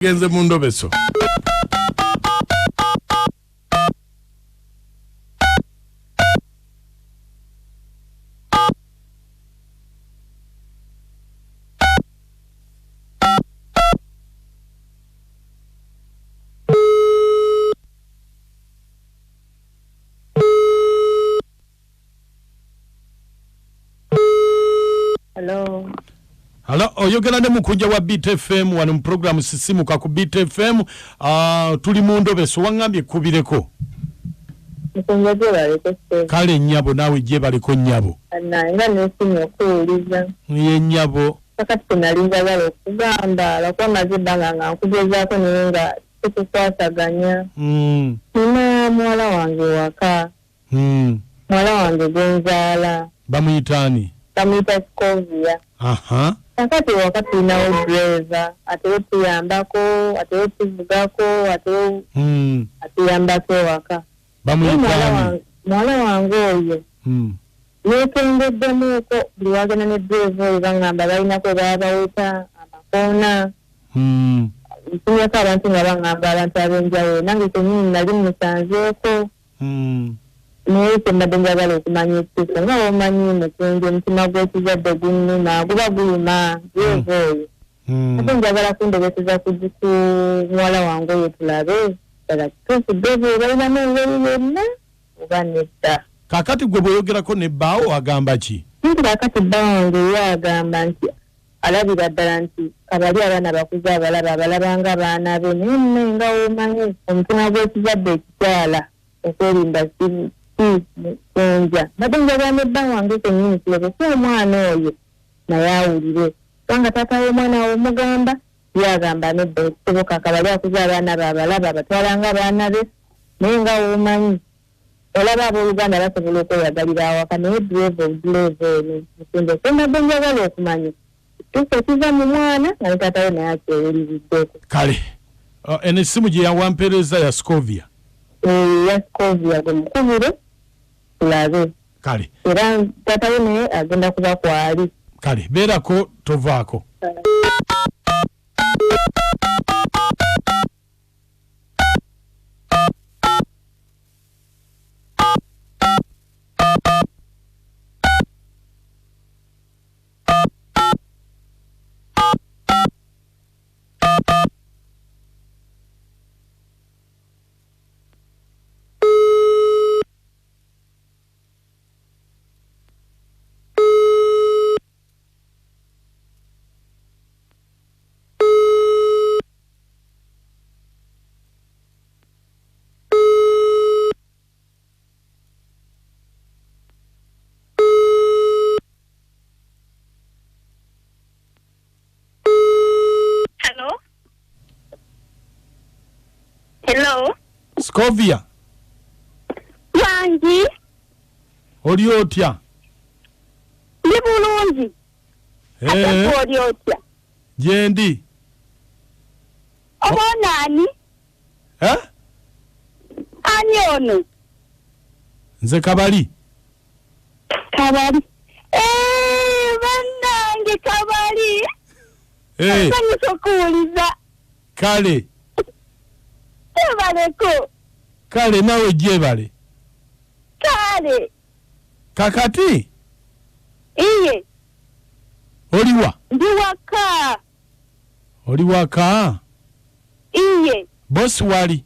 Genze mu ndobeso. Hello. Halo, oyogera ne mukunja wa Beat FM wano mu program Sisimuka ku Beat FM. Tuli mu ndobeso, waŋŋambye kkubireko. Mukunja gyebaleko ssebo. Kale nnyabo, naawe gyebaleko nnyabo. Naye nga neesimye okuwuliza. Ye nnyabo. Kakati kye nali njagala okugamba lwakuba maze ebbanga nga nkugezaako naye nga tukukwasaganya. Nina muwala wange ewaka. Muwala wange gwe nzaala. Bamuyita ani? Bamuyita Scovia. Kakati ewaka tulinawo driver, atera otuyambako, atera otuvugako, atera atuyambako ewaka. Bamuyita Naye ani? Muwala wange oyo neekengeddemuuko buli wagenda ne driver oyo baŋŋamba balinako baabaweta amakoona. Ntunyako abantu nga baŋŋamba abantu ab'enjawulo, nange kennyini nali musanzeeko. Naye kye mbadde njagala okumanya ekituufu, nga bw'omanyi mukunja omutima gw'ekizadde gunnuma, guba guluma, driver oyo. Ate njagala kundobeseza ku muwala wange oyo tulabe ddala kituufu driver oyo balinamu engeri yonna oba nedda. Kaakati gwe bw'oyogerako ne bbaawo agamba ki? Nti kaakati bba wange ye agamba nti alabira ddala nti kabali abaana bakuze abalaba, abalaba nga baana be, naye nno nga w'omanyi omutima gw'ekizadde ekikyala okwerimba si mukunja. Mbadde njagala ne bba wange kennyini tulebe si omwana oyo naye awulire, kubanga taata w'omwana we omugamba ye agamba nedda ekisoboka kabali akuze abaana be abalaba abatwala nga baana be, naye nga w'omanyi olaba abooluganda basobola okweyagalira awaka, naye driver obudireeva eno mukunja. Kye mbadde njagala okumanya kituufu ekiva mu mwana nga ne taata we naye akyewuliriddeko. Kale eno essimu gye yawampeereza ya Scovia. Ya Scovia gwe mukubire tulabe. Kale. Era taata we naye agenda kuba kwali. Kale beerako tovaako. Hello? Hello? Scovia. Wangi. Oli otya? Ndi bulungi. Ate oli otya? Gyendi. Oba ono ani? Ani ono? Nze Kabali. Kabali. Bannange Kabali. Nsanyusa okuwuliza. Kale. Gyebaleko. Kale naawe gyebale. Kale. Kakati? Iye. Oliwa? Ndi waka. Oli waka? Iye. Bosi wali?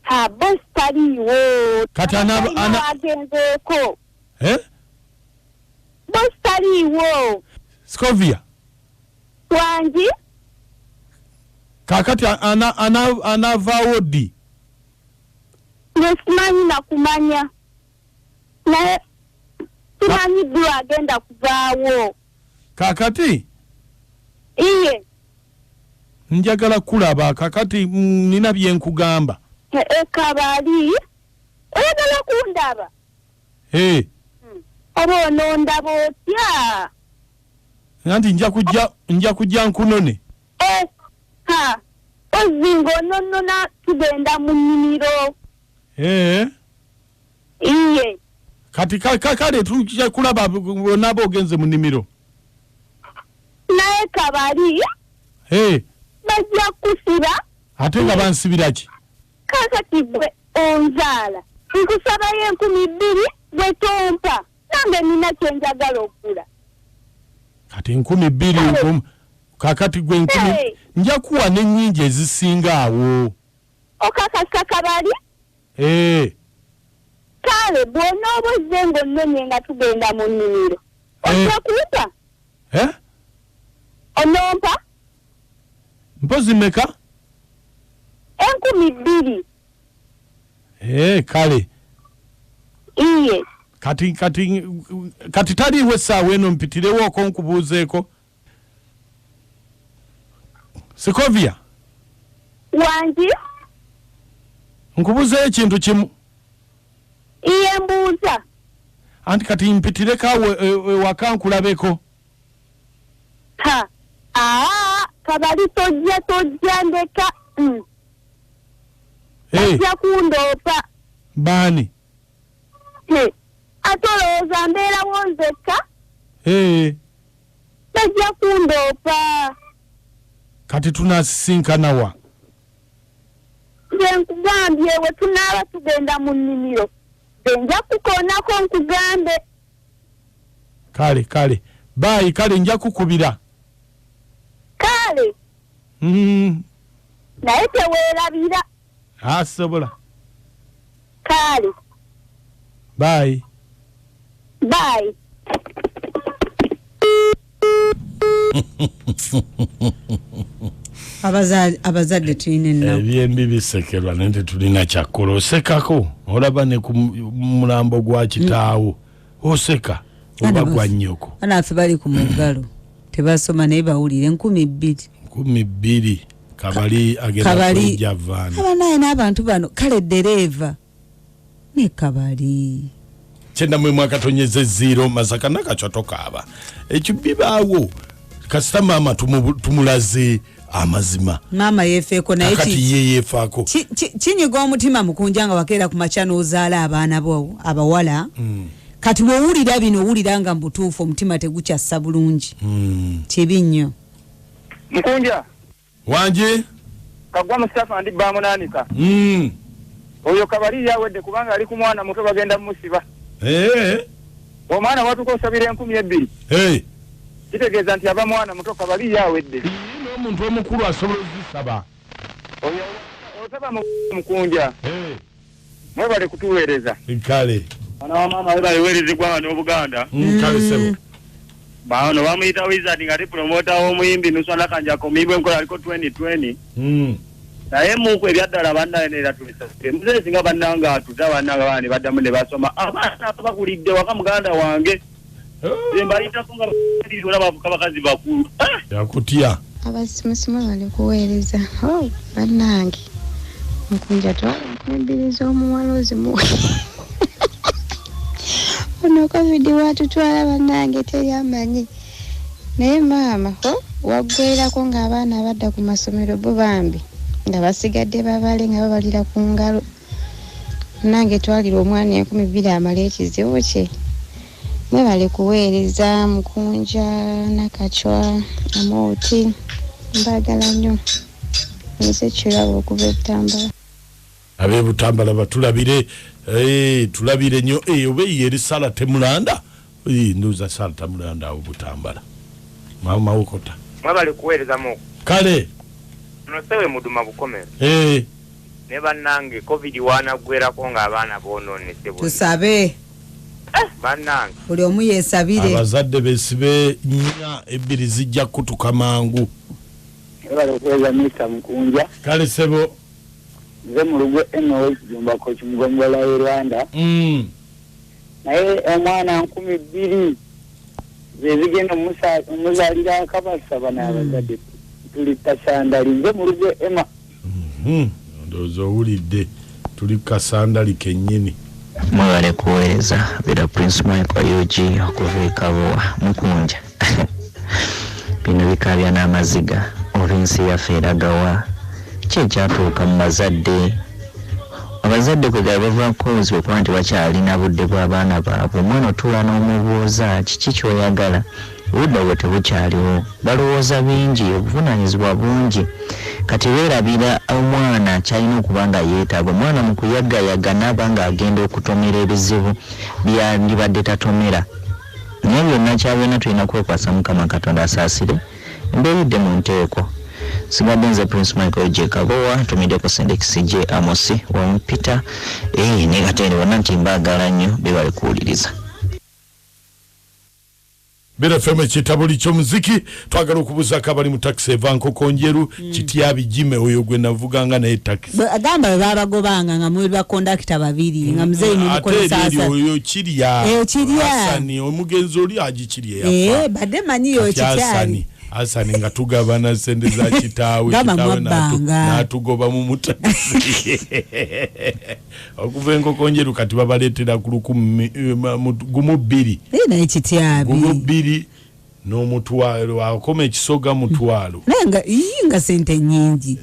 Ha, bosi taliiwo. Kati Alina agenzeeko. Bosi taliiwo. Scovia. Wangi? Kakati anaavaawo ddi? Nze simanyi na kumanya. Naye simanyi ddi lw'agenda kuvaawo. Kakati? Iye. Njagala kulaba kakati, nina bye nkugamba. Kabali, oyagala kundaba? Oba onondaba otya? Anti nja kujja nkunone. Ha, ozinga ononona tugenda mu nnimiro. Iye. Kati kale tujja kulaba bw'onaaba ogenze mu nnimiro. Naye Kabali. Bajja kusiba. Ate nga bansibira ki? Kakati gwe onzaala, nkusabayo 2000 gwe tompa, nange nina kye njagala okugula. Kati 2000, kakati gwe 1000 nja kuwa n'ennyingi ezisinga awo. Okakasa Kabali? Kale bw'onooba ozze ng'onnonye nga tugenda mu nnimiro, ojja kumpa? Onompa? Mpozi mmeka? 2000. Kale. Iye. Kati taliiwo essaawa eno, mpitirewooko nkubuuzeeko. Sikovia. Wangi? Nkubuuzeeyo ekintu kimu. Iye mbuuza. Anti kati mpitireko awo ewaka nkulabeko. Ha. Aa, Kabali tojja ndeka. Ojja kundoopa. Baani? Ate olowooza mbeerawo nzekka? Tojja kundoopa. Kati tunaasisinkana wa? Nze nkugambye we tunaaba tugenda mu nnimiro. Nze nja kukoonako nkugambe. Kale, kale. Baayi, kale nja kukubira. Kale. Naye teweerabira. Asobola. Kale. Bye. Bye. Abazadde tulina ennaku. Ebyembi bisekerwa naye tetulina kyakukola. Osekako olaba ne ku mulambo gwa kitaawo oseka oba gwa nnyoko. Bannaffe bali ku muggalo tebasoma naye bawulire 2000. 2000 Kabali agenda kujja vaana. Abanaye n'abantu bano kale ddereeva ne Kabali. 91.0 Masaka Nakachwa tokaaba. Ekyo bibaawo. Kasita maama tumulaze amazima. Maama yeefeeko naye kakati ye yeefaako. Kinyiga omutima mukunja nga wakeera ku makya n'ozaala abaana bo abawala. Kati bw'owulira bino owulira nga mu butuufu omutima tegukyassa bulungi. Kibi nnyo. Mukunja. Wangi? Kagwa Mustafa ndi bamunaanika. Oyo Kabali yawedde kubanga ali ku mwana muto bagenda mumusiba. Omwana watuuka osabira 2000. Kitegeeza nti aba mwana muto Kabali yawedde. N'omuntu omukulu asobola ozisaba. Oyo osaba Mukunja. Mwebale kutuweereza. Kale. Mwana wa maama webale weereza eggwanga n'Obuganda. Kale ssebo. Bano bamuyita Wizard nga promoter w'omuyimbi Nuswa Nakanjako omuyimbi w'enkola aliko 2020. Naye muku ebyaddala bannaye tubisasire. Muzeeyi singa bannange atuta bannange abaana ne baddamu ne basoma. Abaana bakulidde waka muganda wange. Nze mbayitako nga bavuka bakazi bakulu. Yakutya. Abasimusimu bali kuweereza. Oh, bannange. Mukunja twala 2000 z'omuwala ozimuwe. Ono COVID watutwala bannange teri amanyi. Naye maama waggwerako ng'abaana abadda ku masomero bo bambi nga basigadde babale nga babalira ku ngalo. Nange twalira omwana 2000 amale ekizibu kye. Mwebale kuweereza Mukunja Nakachwa Amooti, mbaagala nnyo. Nze kirabo okuva e Butambala. Ab'e Butambala batulabire, tulabire nnyo. Oba ye eri Sala Temulanda? Ndowooza Sala Temulanda awo Butambala. Maama Wokota. Mwebale kuweereza muku. Kale. Ono sewe Muduma Bukomero. Ne bannange COVID wanaggwerako ng'abaana boonoonese bonna. Tusabe. Bannange. Buli omu yeesabire. Abazadde beesibe 4 2 zijja kutuka mangu. Mwebale kuweereza Mr. Mukunja. Kale ssebo. Nze mu lugwe eno Jumbako Kimugombola e Rwanda. Naye omwana 2000 ze zigenda omuzaalira akabasa n'abazadde tuli kasandali. Nze mu lugwe Emma. Ndowooza owulidde tuli kasandali kennyini. Mwebale kuweereza Bira Prince Michael UG okuva e Kabowa. Mukunja. Bino bikaabya n'amaziga oba ensi yaffe eragawa. Ki ekyatuuka mu bazadde? Abazadde kwe gaba bavaako obuzibu okuba nti bakyalina budde bw'abaana baabwe. Omwana otuula n'omubuuza kiki ky'oyagala, Obudde obwo tebukyaliwo, balowooza bingi, obuvunaanyizibwa bungi, kati beerabira omwana kyalina okuba nga yeetaaga. Omwana mu kuyagayaga naaba nga agenda okutomera ebizibu byandibadde tatomera. Naye byonna kya byonna tulina kwekwasa Mukama Katonda asaasire embeera edde mu nteeko. Sigadde nze Prince Michael J Kabowa, ntumiddeko Sendekisi J Amosi wamu Peter ne Katende bonna nti mbaagala nnyo, bebale kuwuliriza. Beera FM ekitabuli ky'omuziki. Twagala okubuzaako abali mu takisi eva Nkokonjeru. Kityabi Jime oyo gwe navuganga naye takisi. Agamba bwe babagobanga nga muli bakondakita babiri nga muzeeyi mumukozesa. Ate eri oyo Kirya. Kirya. Hasani omugenzi oli agikirya yafa. Badde manyiyo Kati kikyali. Hasani nga tugabana sente za kitaawe, Gamba kitaawe mwabbanga. n'atugoba mu mutakisi. Okuva Enkokonjeru kati babaleetera ku lukumi, gumu bbiri. Naye kityabi. Gumu bbiri n'omutwalo, akoma ekisoga mutwalo. Naye nga, ii, nga sente nnyingi.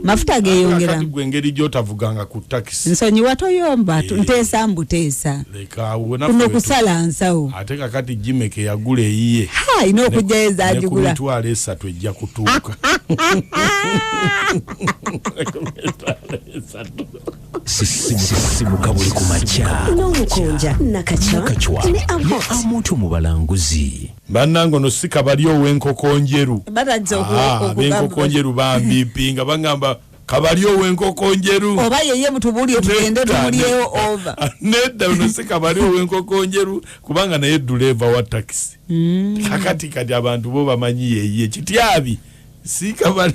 Mafuta geeyongera. Kati gwe engeri gy'otavuganga ku takisi. Nsonyiwa toyomba, nteesa mbuteesa. Leka awo naffe Kuno wetu- kusala nsawo. Ate kakati Jimeke yagula eyiye. Ha, ina okujjayo Ne ku ezagigula. 300,000 ejja kutuuka. Ne ku 300,000. Sisimuka buli ku makya n'omukunja Nakachwa Nakachwa ne ne Amot. Amoto mu balanguzi. Bannange ono si kabali ow'enkoko njeru. Batandise okugamba- Ab'enkoko njeru bambiipinga bagamba kabali ow'enkoko njeru. Oba yeye mutubuulire tugende Nedda, tumulyewo nedda. over. Nedda, ono si kabali ow'enkoko njeru kubanga naye duleeva wa takisi. Kakati kati abantu bo bamanyi yeye kityabi si kabali.